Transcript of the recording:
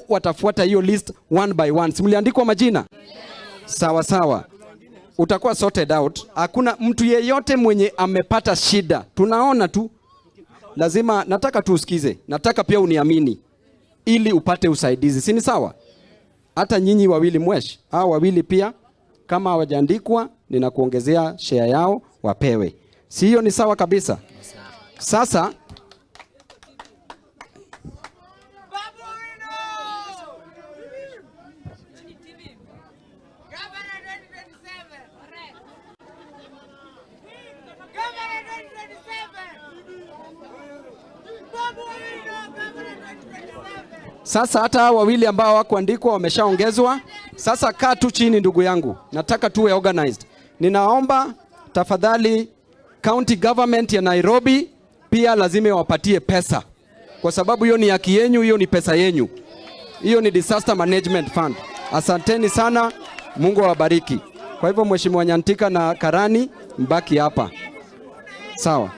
Watafuata hiyo list one by one. Si mliandikwa majina? Sawa sawa, utakuwa sorted out. Hakuna mtu yeyote mwenye amepata shida, tunaona tu lazima, nataka tu usikize, nataka pia uniamini ili upate usaidizi, si ni sawa? Hata nyinyi wawili mwesh, hao wawili pia kama hawajaandikwa, ninakuongezea share yao wapewe, si hiyo ni sawa kabisa? Sasa Babu Owino! Governor 2027. Governor 2027. Babu Owino, Governor 2027. Sasa hata hao wawili ambao hawakuandikwa wameshaongezwa. Sasa kaa tu chini ndugu yangu, nataka tuwe organized. Ninaomba tafadhali county government ya Nairobi pia lazima wapatie pesa, kwa sababu hiyo ni haki yenyu, hiyo ni pesa yenyu, hiyo ni disaster management fund. Asanteni sana, Mungu awabariki. Kwa hivyo Mheshimiwa Nyantika na Karani, mbaki hapa, sawa?